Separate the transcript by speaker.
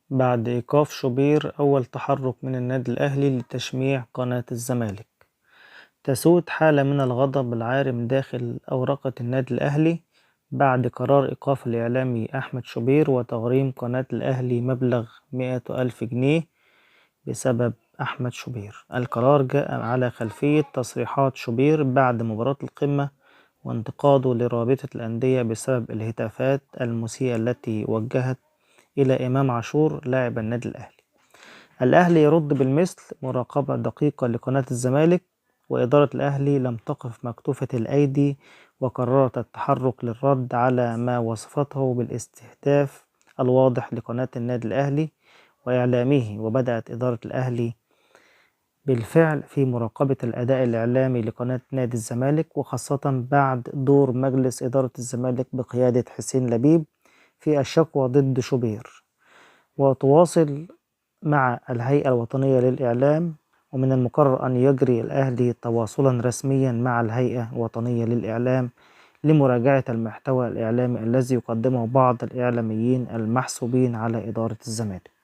Speaker 1: بعد إيقاف شوبير أول تحرك من النادي الأهلي لتشميع قناة الزمالك. تسود حالة من الغضب العارم داخل أورقة النادي الأهلي بعد قرار إيقاف الإعلامي أحمد شوبير وتغريم قناة الأهلي مبلغ 100,000 جنيه بسبب أحمد شوبير. القرار جاء على خلفية تصريحات شوبير بعد مباراة القمة وانتقاده لرابطة الأندية بسبب الهتافات المسيئة التي وجهت إلى إمام عاشور لاعب النادي الأهلي. الأهلي يرد بالمثل، مراقبة دقيقة لقناة الزمالك، وإدارة الأهلي لم تقف مكتوفة الأيدي وقررت التحرك للرد على ما وصفته بالاستهداف الواضح لقناة النادي الأهلي وإعلامه. وبدأت إدارة الأهلي بالفعل في مراقبة الأداء الإعلامي لقناة نادي الزمالك، وخاصة بعد دور مجلس إدارة الزمالك بقيادة حسين لبيب في الشكوى ضد شوبير، وتواصل مع الهيئة الوطنية للإعلام. ومن المقرر أن يجري الأهلي تواصلا رسميا مع الهيئة الوطنية للإعلام لمراجعة المحتوى الإعلامي الذي يقدمه بعض الإعلاميين المحسوبين على إدارة الزمالك.